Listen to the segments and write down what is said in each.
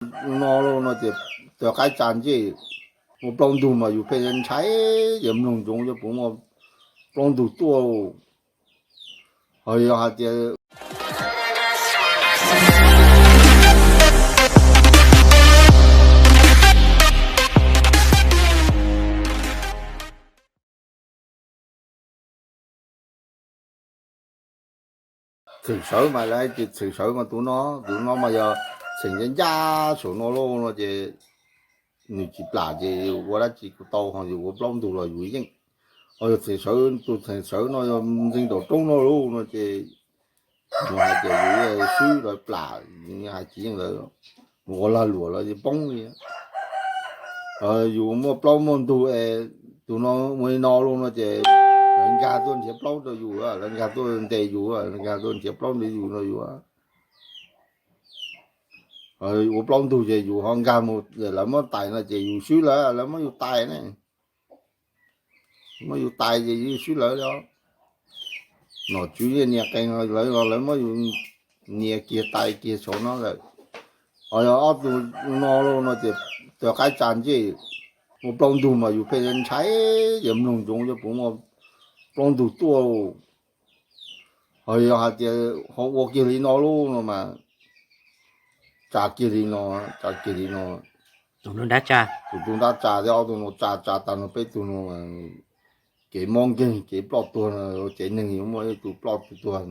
no lauj no ces rov qab tsa ntsej, ua plaub ntug mas yus pheej ntshai ces mloog ntsoov yog puas muaj plaub ntug tuaj. Ho yog hais tias txheem sawv mas lawv tias txheem sawv mas tus no, tus no mas yog txheem ncaj ncaj saum no lauj no ces nws tsis plam ces yus ua dab tsi kuj tau, ho yus ua plaub ntug los yus yeej. Ho yog txheem sawv, tus txheem sawv no yog ntxeev nraum roob no lauj no ces yus hais tias yus swb lawv plam, hais tsis yeej lawv, mus ua lag luam lawv yeej poob li. Yus muaj plaub muaj ntug es tus no ua li no lauj no ces lawv nkag tuaj nrhiav plaub rau yus, lawv nkag tuaj ntes yus, lawv nkag tuaj nrhiav plaub nrhiav yus rau yus. Ua plaub ntug ces yus ho nkag mus, lawv muab tais no ces yus swb lawv, lawv muab yus tais ne. Muab yus tais ces yus swb lawv li os. Nom tswv yeej nias qees lawv, lawv muab yus nias kiag tais kiag saum no lawm. Ho yog ob tug no lauj no ces rov qab tsa ntsej, ua plaub ntug mas yus pheej ntshai ces mloog ntsoov yog puas muaj plaub ntug tuaj. Ho yog hais tias ho ua kiag li no lauj no mas tsa kiag li no, tsa kiag li no. Tus nrab tsa, tus nrab tsa thiab ob tug no tsa, tsa tag no peb tug no kev mob nkeeg kev ploj tuag no, tsev neeg yuav muaj ib tug ploj tus tuag,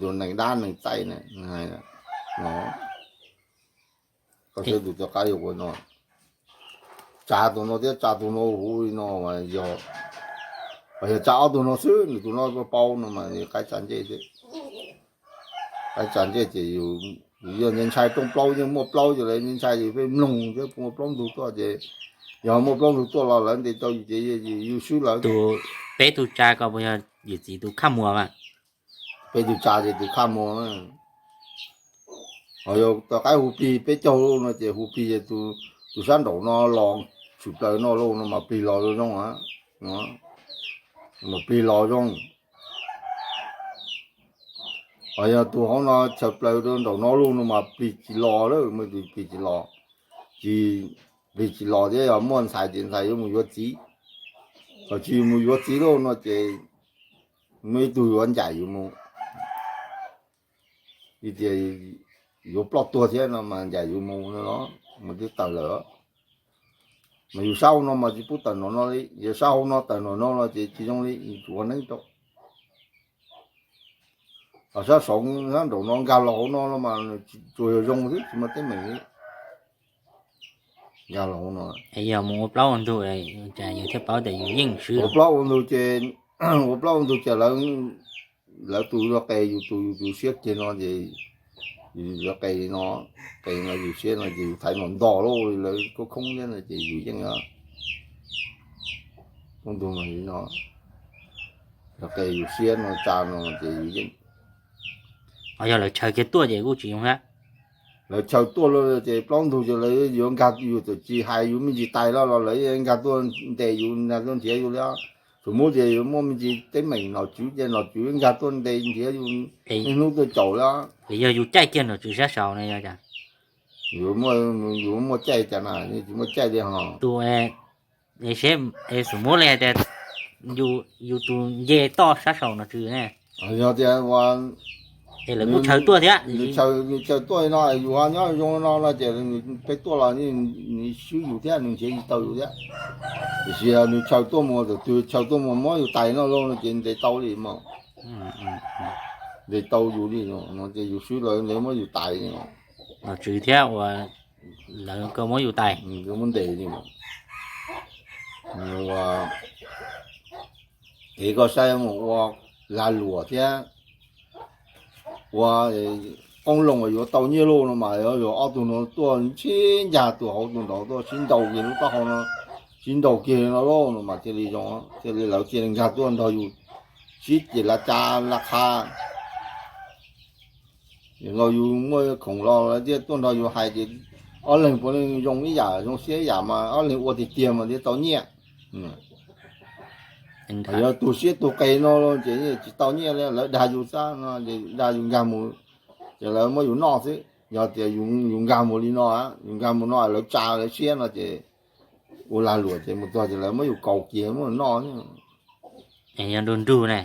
tus neeg dab neeg txaij na. Koj saib tus rov qab yog ua no, tsa tus no thiab tsa tus no huv li no mas yog, yog tsa ob tug no xwb nws tus no paub no mas qaib tsa ntsej xwb. Qaib tsa ntsej ces yus yog ntshai rooj plaub yeej muaj plaub ces lawv ntshai ces pheej mloog thiab muaj plaub ntug tuaj ces yog muaj plaub ntug tuaj los lawv ntes tau yus ces yus swb lawv. Tus peb tug tsa ko puas yog yawm txiv tus khaj muas mas? Peb tug tsa ces tus khaj muas. Ho yog rov qab hu plig peb caug lauj no ces hu plig ces tus sab nraum no los tshwm plaws no lauj no mas plig los zoo zoo, mas plig los zoo. Ho yog tus hauv no tshwm plaws rau nraum no lauj no mas plig tsis los lawm, muaj tus plig tsis los, tsis, plig tsis los thiab yog muaj ntxhais ces ntxhais yuav mus yuav txiv. Thaum tsis mus yuav txiv lauj no ces muaj ib tug yuav ncaim yus mus, tias yuav ploj tuag thiab no mas ncaim yus mus no los mas twb tawm lawm. Mas yus sab hauv no mas tsis pub tawm nraum no li, yog sab hauv no tawm nraum no no ces tsis zoo li, tsuas ua neeb rau. Ho sab saud sab nraum no nkag los hauv no no mas tsuas yog zoo xwb tsis muaj teeb meem li. Nkag los hauv no, yog mus ua plaub ua ntug, yus thiaj paub tias yus yeej swb. Ua plaub ua ntug ces, ua plaub ua ntug ces lawv tus yuav qe yus tus, yus tus siab kiag no ces yus yuav qe no, qe no yus siab no ces yus thaiv ntom nto lauj, lawv khoob khoob thiab no ces yus yeej plaub ntug no, yus qe yus siab no tsa no ces yus yeej. Ho yog lawv chaw kiag tuaj ces kuj tsis zoo thiab. Lawv chaw tuaj lawm ces plaub ntug ces lawv yuav nkag, yus txawm tsis hais yus me ntsis tais los los lawv nkag tuaj ntes yus, nkag tuaj nrhiav yus li. Txawm muab tias yuav muaj me ntsis teeb meem nom tswv ces nom tswv nkag tuaj ntes nrhiav yus, niaj hnub tuaj caum li. Yog yus caij kiag nom tswv sab saud no yog cas? Yus muaj caij cas na, tsis muaj caij li ho. Tus, seb, xub muab li hais tias yus tus nce toj sab saud nom tswv ne, yog tias ua, es lawv kuj chaw tuaj thiab, nws chaw tuaj no yus ho nyob zoo no no ces nws pheej tuaj los nws swb yus thiab nws nrhiav tsis tau yus thiab. Tiam sis nws chaw tuaj mus, thaum twg chaw tuaj mus muab yus tais no lauj no ces ntes tau li mas, ntes tau yus li no ces yus swb lawv, lawv muab yus tais li no. Nom tswv thiab uas lawv koj muab yus tais, muab ntes li no. Ua, es koj saib mus ua lag luam thiab ua qoob loo yuav tau nyiaj lauj no mas yog ob tug no tuaj sib nkag tus hauv tus nraud tuaj sib ntaus kiag lub taub hau no, sib ntaus kiag no lauj no mas thiaj li zoo, thiaj li lawv thiaj li nkag tuaj nrog yus sib ces la ca la qha. Los yus muaj khoom los lawv thiaj tuaj nrog yus hais ces ob leeg puav leej zoo ib yam, zoo siab ib yam mas ob leeg ua tiag tiag mas thiaj tau nyiaj. Yog tu siab tu qe no ces tsis tau nyiaj li, lawv dag yus xwb no, dag yus nkag mus ces lawv muab yus noj xwb. Yog tias yus nkag mus li no, yus nkag mus no lawv tsa lawv siab no ces ua lag luam ces mus txog ces lawv muab yus kaus kiag muab noj. Yog nrug nrug ne,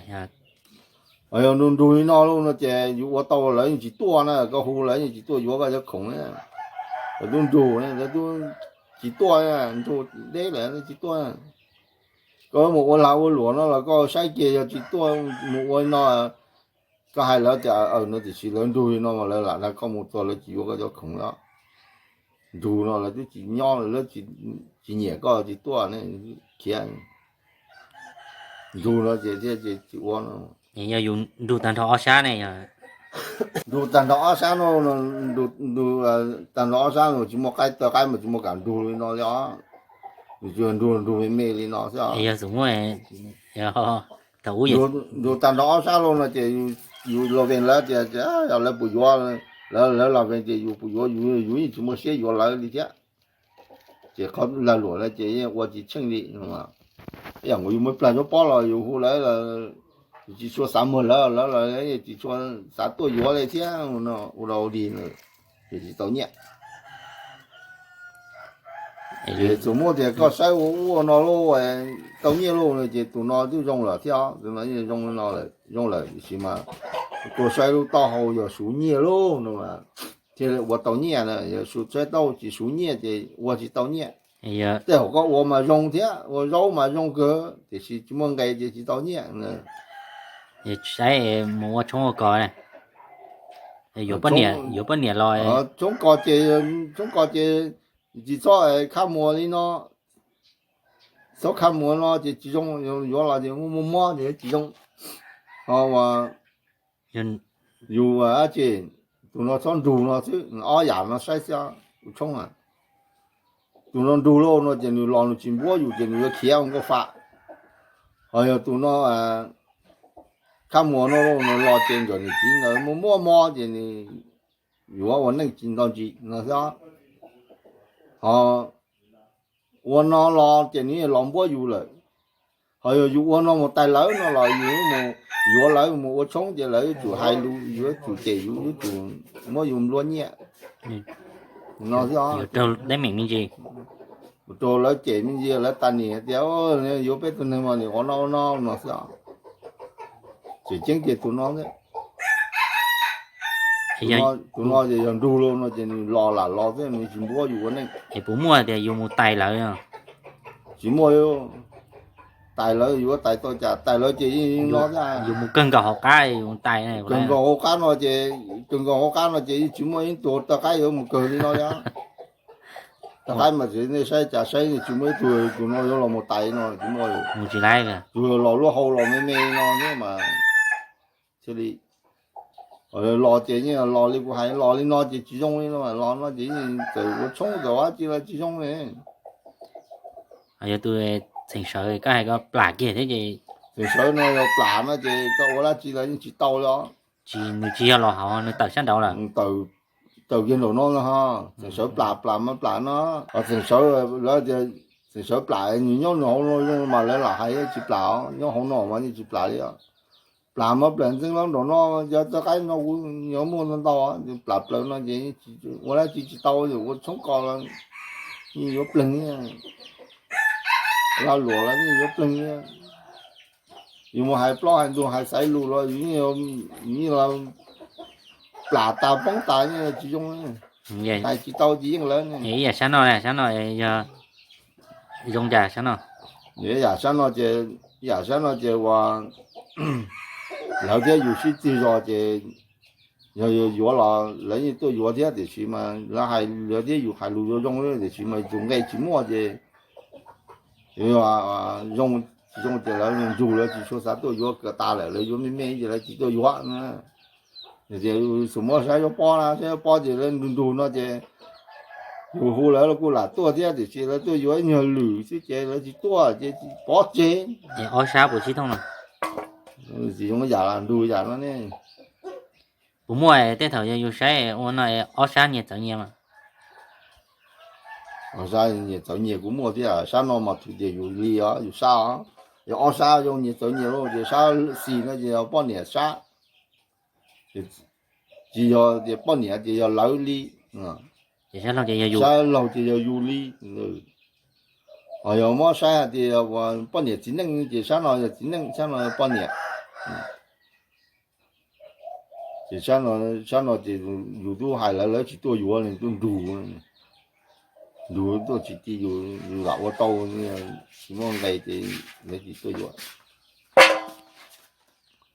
yog nrug nrug li no lauj no ces yus ua tau lawv yeej tsis tuaj na, koj hu lawv yeej tsis tuaj yuav koj cov khoom. Lawv tub nrug, lawv tub tsis tuaj, nrug deb lawm tsis tuaj. Koj mus ua lag ua luam no los koj saib kiag yog tsis tuaj mus ua no, koj hais lawv tias no tiam sis lawv nrug li no mas lawv lam dag koj mus txog lawv tsis yuav koj cov khoom los nrug no lawv twb tsis nyob, lawv tsis nyiam koj tsis tuaj ne, khiav. Nrug no ces thiaj tsis ua no. Yog yus nrug tag nrho ob sab ne, yog nrug tag nrho ob sab no, tag nrho ob sab no tsis muaj qaib, tawg qaib mas tsis muaj kam nrug li no li os. Nws tsuas nrug nrug me me li no xwb. Yog xum muaj thaum ub nrug tag nrho ob sab lauj no ces yus los vees lawv tias yog lawv puas yuav, lawv los vees tias yus puas yuav, yus yeej tsis muaj siab yuav lawv li thiab. Ces qhov lag luam no ces yeej ua tsis tsheej li. Ib yam nkaus yus muaj plag suab pob los yus hu lawv, yus tsis tshua xav muag lawv, lawv los tsis tshua xav tuaj yuav li thiab, ua rau li ces tsis tau nyiaj. Ces txawm muab tias koj saib ua ua no lauj, tau nyiaj lauj no ces tus no twb zoo lawm thiab, tus no zoo no, zoo lawm tiam sis mas koj saib lub taub hau yog suv nyiaj lauj no mas thiaj li ua tau nyiaj na, yog saib taub hau tsis suv nyiaj ces ua tsis tau nyiaj. Tej thaum koj ua mas zoo thiab, ua zaub mas zoo kawg tiam sis tsis muaj nqe ces tsis tau nyiaj. Saib mus ua tshoob ua kos, yuav poj niam los tshoob kos ces, tshoob kos ces tsis txhob khab muas li no, txhob khab muas no ces tsis zoo, yuav los ces muaj mob ces tsis zoo. Ho yus, tus no txhob nrug no xwb, ob yam no saib xwb, ua tshoob. Tus no nrug lauj no ces nws los nws tsis npuab yus ces nws yuav khiav ua nkauj fam. Ho yog tus no khab muas no lauj, nws los ces nkawm nws txiv ntawd muaj muaj mob ces nws yuav ua neej tsis nto ntsis no xwb. Ho ua no los ces nws los npuab yus lawm. Ho yog yus ua no mus tais lawv no los yus mus yuav lawv mus ua tshoob ces lawv yuav tsum hais lus, yuav tsum cem yus, yuav tsum muab yus nplua nyiaj no xwb. Raug lawv cem me ntsis, lawv tas nim tias yuav peb tug neeg mas nim ua no ua no no xwb. Tseem ceeb ces tus no, tus no ces yog nrug lauj no ces nws los lam los xwb, nws tsis npuab yus ua neej. Es puas muaj tias yus mus tais lawv? Tsis muaj. Tais lawv yuav tais tau cas, tais lawv ces yeej no, yus mus kawg nkaus hauv qab yus mus tais. Kawg nkaus hauv qab no ces, kawg nkaus hauv qab no ces yeej tsis muaj ib tug rov qab yuav mus kawg li no li. Rov qab mas tseem nej saib cas saib tsis muaj ib tug, tus no yuav los mus tais no tsis muaj. Mus tsis laib, tsuas los lub hau los me me no xwb mas thiaj li los ces yeej los li kuv hais, los li no ces tsis zoo li no, los no ces yeej txawm ua tshoob txawm ua dab tsi los tsis zoo li. Yog tus txheem sawv koj hais koj plam kiag thiab ces, txheem sawv no yog plam no ces koj ua dab tsi los yeej tsis tau li os. Tsis, nws tsis yog los hauv, nws tawm sab nraud lawm. Tawm kiag nraum no no ho, txheem sawv plam, plam mas plam no. Txheem sawv, lawv tias txheem sawv plam, nws nyob nws hauv no mas lawv lam hais tsis plam os, nyob hauv no mas yeej tsis plam li os. Plam mas plam ntxeev los nraum no, cov txoj qaib no kuv nyob muaj ntau ntau, plam plaws no ces ua dab tsi tsis tau, ua tshoob kos los yeej yuav pleeg, lag luam los yeej yuav pleeg. Yus mus hais plaub hais ntug hais xaiv lus los yus yeej los plam tas poob tas yeej tsis zoo, hais tsis tau ces yeej lawv. Ib yam sab no, sab no yog zoo cas sab no? Yam sab no ces, yam sab no ces uas lawv thiab yus sib txig zog ces yog yuav los lawv yeej tuaj yuav thiab tiam sis mas lawv hais lawv thiab yus hais lus zoo zoo tiam sis mas tus nqe tsis muaj ces zoo, tsis zoo ces lawv nrug lawv tsis tshua xav tuaj yuav, kawg tas lawm lawv yuav me me ces lawv tsis tuaj yuav na. Tias xum muab saib yuav pob na, saib yuav pob ces lawv nrug nrug no ces yus hu lawv los kuj lam tuaj thiab tiam sis lawv tuaj yuav ib nyuag lwm xwb ces lawv tsis tuaj ces pov tseg. Ob sab puas sib thooj no? Tsis zoo yam nrug yam no ne. Puas muaj tej thaum yog yus saib ua no ob sab nyias txawv nyias mas? Ob sab nyias txawv nyias kuj muaj thiab, sab no mas thwm tias yus li os, yus sab os. Yog ob sab zoo nyias txawv nyias lauj ces sab xis no ces yog poj niam sab. Tsis yog tias poj niam ces yog lawv li, sab laug ces yog yus li. Ho yog muab saib hais tias poj niam txiv neej ces sab no yog txiv neej, sab no yog poj niam. Ces sab no ces yus twb hais lawv, lawv tsis tuaj yuav, nws tuaj nrug, nrug tuaj tsis ti yus, yus lam ua tau, tsis muaj nqe ces lawv tsis tuaj yuav.